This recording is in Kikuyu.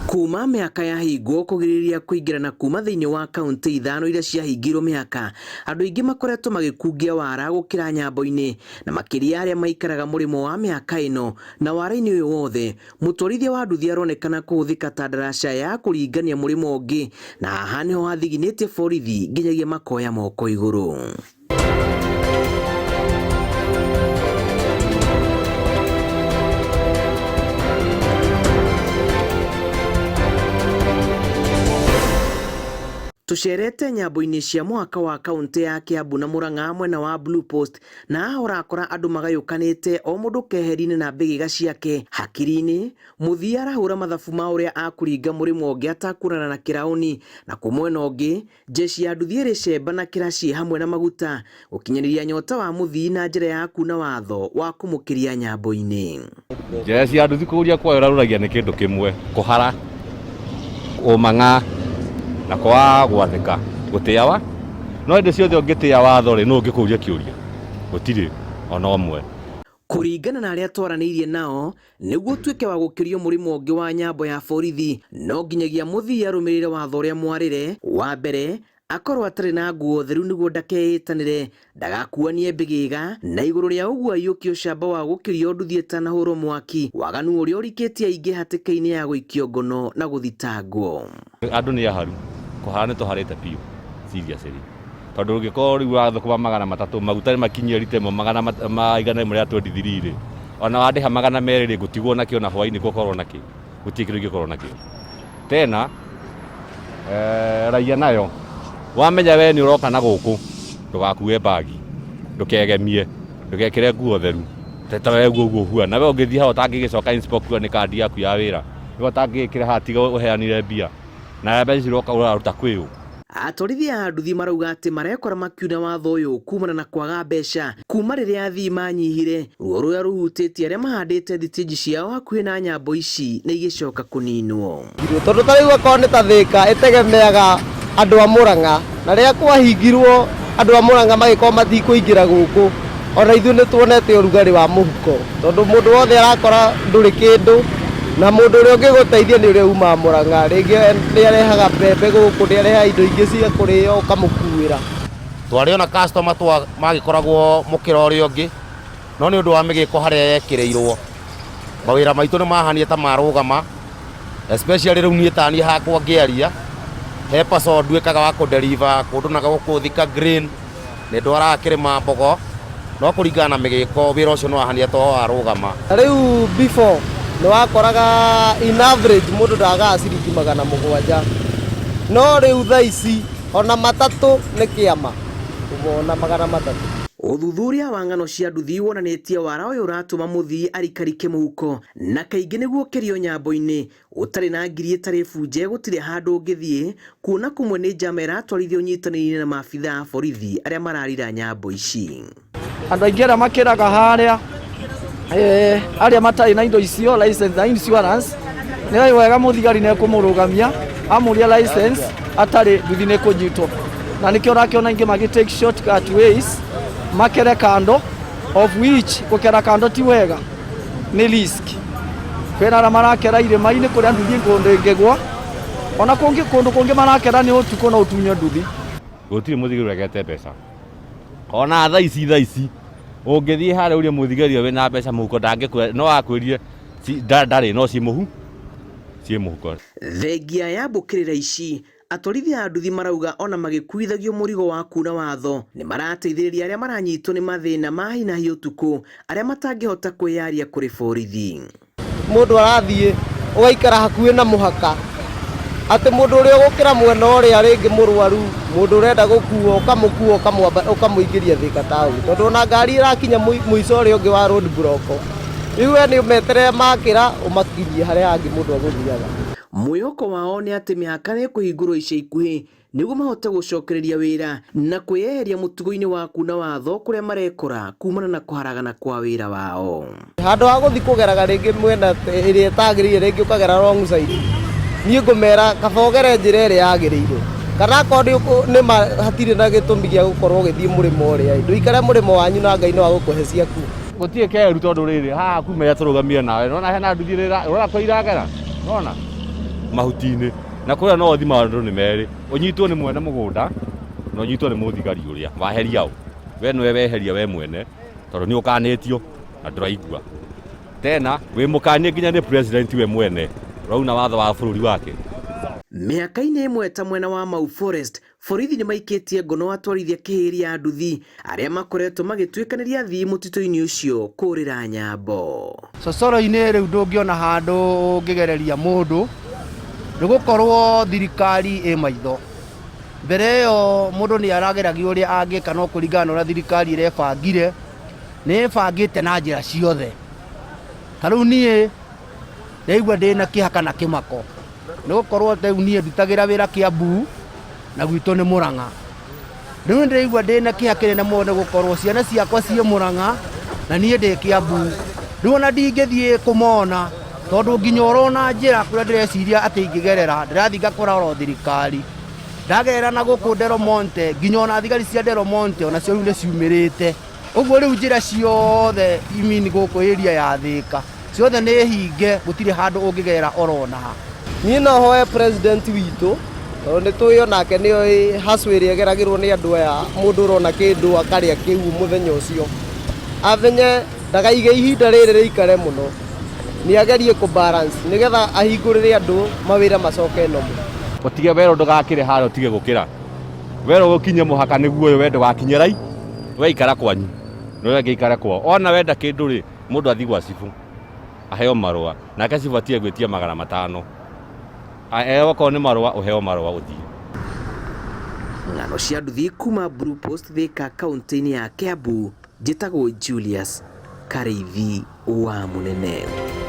Kuma mĩhaka yahingwo kũgirĩrĩria kũingĩrana kuma thĩinĩ wa kaunti ithano iria ciahingirwo mĩhaka, andũ aingĩ makoretwo magĩkungia wara gũkĩra nyambo-inĩ, na makĩria arĩa maikaraga mũrĩmo wa mĩhaka ĩno. Na wara-inĩ ũyũ wothe, mũtwarithia wa nduthi aronekana kũhũthĩka ta ndaraca ya kũringania mũrĩmo ũngĩ, na haha nĩho hathiginĩtie borithi nginyagia makoya moko igũrũ. Tũcerete nyambo-inĩ cia mũhaka wa kaũntĩ ya Kiambu na Murang'a mwena wa Blue Post, na haha ũrakora andũ magayũkanĩte o mũndũ keheri-inĩ na mbĩgĩga ciake hakiri-inĩ. Mũthii arahũra mathabu ma ũrĩa akũringa mũrĩmo ũngĩ atakuonana na kĩraũni, na kũ mwena ũngĩ Jeshi ya nduthi ĩrĩ cemba na kĩraci hamwe na maguta gũkinyanĩria nyota wa mũthii na njĩra ya kuna watho wa kũmũkĩria nyambo-inĩ. Jeshi ya nduthi kũria kwayo ĩrarũragia nĩ kĩndũ kĩmwe, kũhara, kũmang'a na kwaga gwathĩka, gũtĩa wa no hĩndĩ ciothe ũngĩtĩa watho rĩ, nũ ũngĩkũria kĩũria? Gũtirĩ ona ũmwe. Kũringana na arĩa twaranĩirie nao, nĩguo ũtuĩke wa gũkĩrio mũrĩmo ũngĩ wa nyambo ya borithi, no nginyagia mũthii arũmĩrĩre watho ũrĩa mwarĩre. Wa mbere, akorwo atarĩ na nguo theru nĩguo ndakeĩtanĩre, ndagakuanie mbĩgĩga, na igũrũ rĩa ũguo aiyũkie ũcamba wa gũkĩrio nduthi ĩtanahũrwo mwaki, waganu ũrĩa ũrikĩtie aingĩ hatĩka-inĩ ya gũikio ngono na gũthitangwo. Andũ nĩ aharu, kũhara nĩ tũharĩte biũ seriously. Tondũ ũngĩkorwo rĩu wathũkũma 300, maguta nĩ makinyie rita ĩmwe magana ma 100 rĩa 23 rĩ, ona wandĩha 200 rĩ, ngũtigwo nakĩ ona hwainĩ ngũkorwo nakĩ? Gũtirĩ kĩndũ ingĩkorwo nakĩo. Tena raia nayo, wamenya we nĩ ũroka na gũkũ, ndũgakue mbagi, ndũkegemie, ndũgekĩre nguo theru, ta we ũguo ũguo ũhuana. We ũngĩthiĩ haha ũtangĩgĩcoka inspo nĩ kandi yaku ya wĩra, we ũtangĩgĩkĩra haha tiga ũheanire mbia, na mbeca icio ũroka ũraruta kwĩ ũ? Atwarithia a nduthi marauga atĩ marekora makiuna watho ũyũ kumana na kwaga mbeca kuma rĩrĩa athii manyihire, ruo rũrĩa rũhutĩtie arĩa mahandĩte thitĩnji ciao hakuhĩ na nyambo ici na igĩcoka kũninwo. Tondũ ta rĩu akorwo nĩ ta Thĩka ĩtegemeaga andũ a Mũrang'a, na rĩrĩa kwahingirwo andũ a Mũrang'a magĩkorwo matikũingĩra gũkũ, ona ithuĩ nĩ tuonete ũrugarĩ wa mũhuko, tondũ mũndũ wothe arakora ndũrĩ kĩndũ, na mũndũ ũrĩa ũngĩgũteithia nĩ ũrĩa umaga Mũrang'a, rĩngĩ nĩ arehaga mbembe gũkũ, nĩ arehaga indo ingĩ cia kũrĩo ũkamũkuĩra. Twarĩ ona customer magĩkoragwo mũkĩra ũrĩa ũngĩ, no nĩ ũndũ wa mĩgĩko harĩa yekĩrĩirwo, mawĩra maitũ nĩ mahanire ta marũgama, especially rĩu niĩ taniĩ hakwa ngĩaria, he parcel nduĩkaga wa kũ deliver kũndũ na gũkũ Thika Green, nĩ ndwaraga Kĩrĩma Mbogo, no kũringana na mĩgĩko wĩra ũcio nĩ wahanire ta warũgama. Rĩu before nĩ wakoraga in average mũndũ ndagaga ciringi 700, no rĩu thaa ici ona matatũ nĩ kĩama ũmona 300. Ũthuthuria wa ng'ano cia nduthi wonanĩtie wara ũyũ ũratũma mũthii arikarike mũhuko na kaingĩ nĩguo ũkĩrio nyambo-inĩ. Ũtarĩ na ngiri ĩtarĩ bunje gũtirĩ handũ ũngĩthiĩ, kuona kũmwe nĩ njama ĩratwarithio ũnyitanĩri-inĩ na maabithaa a borithi arĩa mararira nyambo ici. Andũ aingĩ arĩa makĩraga harĩa arĩa matarĩ na indo icio license na insurance, nĩ wega mũthigari nĩ ekũmũrũgamia amũrie license atarĩ nduthi nĩ kũnyitwo, na nĩkĩo ũrakĩona aingĩ magĩ take shortcut ways makere kando, of which gũkera kando ti wega, nĩ risk. Kwĩna arĩa marakera irĩma-inĩ kũrĩa nduthi ĩngĩgwa, ona kũngĩ kũndũ kũngĩ marakera nĩ ũtukũ no ũtunywo nduthi. Gũtirĩ mũthigari ũregete mbeca. Ona thaa ici thaa ici ũngĩthiĩ harĩa ũrie mũthigari ũyũ wĩna mbeca mũhuko ndangĩkwĩra, no akwĩrire ndarĩ no ciĩ mũhu ciĩ mũhuko. Thengia ya mbũkĩrĩra ici, atwarithia a nduthi marauga ona magĩkuithagio mũrigo wa kuna watho, nĩ marateithĩrĩria arĩa maranyitwo nĩ mathĩna ma hi na hi ũtukũ, arĩa matangĩhota kwĩyaria kũrĩ borithi. Mũndũ arathiĩ ũgaikara hakuhĩ na mũhaka, atĩ mũndũ ũrĩa ũgũkĩra mwena ũrĩa rĩngĩ mũrwaru, mũndũ ũrenda gũkuo ũkamũkua ũkamũingĩria Thika taũni, tondũ ona ngari ĩrakinya mũico ũrĩa ũngĩ wa road block, rĩu we nĩ ũmeterere makĩra ũmakinyie harĩa hangĩ mũndũ egũthiaga. Mwĩhoko wao nĩ atĩ mĩhaka nĩ ĩkũhingũrwo ica ikuhĩ nĩguo mahote gũcokereria wĩra na kwĩyeheria mũtugo-inĩ wa kuna watho kũrĩa marekora kumana na kũharagana kwa wĩra wao. Handũ ha gũthiĩ kũgeraga rĩngĩ mwena ĩrĩa ĩtagĩrĩire, rĩngĩ ũkagera wrong side, niĩ ngũmera kaba ũgere njĩra ĩrĩa yagĩrĩire, kana akorwo nĩ ma hatirĩ na gĩtũmi gĩa gũkorwo ũgĩthiĩ mũrĩmo ũrĩa ĩ, ndũikare mũrĩmo wanyu na Ngai no agũkũhe ciaku. Gũtirĩ keru tondũ rĩrĩ haha kuma ĩrĩa tũrũgamire nawe nĩwona hena nduthi ĩrĩa ũrona kũrĩa iragera nĩwona Mahuti-inĩ na kũrĩa no ũthi maũndũ nĩ merĩ, ũnyitwo nĩ mwene mũgũnda na ũnyitwo nĩ mũthigari ũrĩa waheria ũ. We nĩwe weheria we mwene tondũ nĩ ũkanĩtio na ndũraigua. Tena wĩ mũkanie nginya nĩ president we mwene ũrauna watho wa bũrũri wake. Mĩaka-inĩ ĩmwe ta mwena wa Mau Forest, borithi nĩ maikĩtie ngono atwarithia kĩhĩri ya nduthi arĩa makoretwo magĩtuĩkanĩria athii mũtitũ-inĩ ũcio kũrĩra nyambo. Cocoro-inĩ rĩu ndũngĩona handũ ũngĩgereria mũndũ nĩ gũkorwo thirikari ĩ maitho. Mbere ĩyo mũndũ nĩ arageragia ũrĩa angĩka no kũringana na ũrĩa thirikari ĩrebangire, nĩ ĩbangĩte na njĩra ciothe. Ta rĩu niĩ ndaigua ndĩna kĩeha kana kĩmako nĩ gũkorwo rĩu niĩ ndutagĩra wĩra Kiambu na gwitũ nĩ Mũrang'a. Rĩu nĩ ndĩraigua ndĩna kĩeha kĩnene mũno nĩ gũkorwo ciana ciakwa ciĩ Mũrang'a na niĩ ndĩ Kiambu. Rĩu ona ndingĩthiĩ kũmona tondũ nginya orona njĩra kũrĩa ndĩreciria atĩ ingĩgerera ndĩrathiĩ ngakora oro thirikari. Ndagerera na gũkũ Del Monte nginya ona thigari cia Del Monte onacio rĩu nĩ ciumĩrĩte. Ũguo rĩu njĩra ciothe I mean gũkũ area ya Thĩka ciothe nĩ hinge gũtirĩ handũ ũngĩgerera orona ha. Niĩ no hoe president witũ tondũ nĩ tũĩ onake nĩ oĩ hustle ĩrĩa ĩgeragĩrwo nĩ andũ aya, mũndũ ũrona kĩndũ akarĩa kĩu mũthenya ũcio, amenye ndakaige ihinda rĩrĩ rĩikare mũno, nĩ agerie kũ balance nĩgetha ahingũrĩre andũ mawĩra macoke normal. Ũtige werũ ndũgakĩre harĩa ũtige gũkĩra. Werũ gũkinye mũhaka nĩguo ũyũ we ndũgakinye rai. We ikara kwanyu na ũrĩa ũngĩ aikare kwao. Ona wenda kĩndũ rĩ, mũndũ athiĩ gwa cibũ aheo marũa, nake cibũ atige gwĩtia 500. Aheo okorwo nĩ marũa ũheo marũa ũthiĩ. Ng'ano cia nduthi kuma Blue Post Thika kaunti-inĩ ya Kiambu, njĩtagwo Julius Karĩithi wa Mũnene.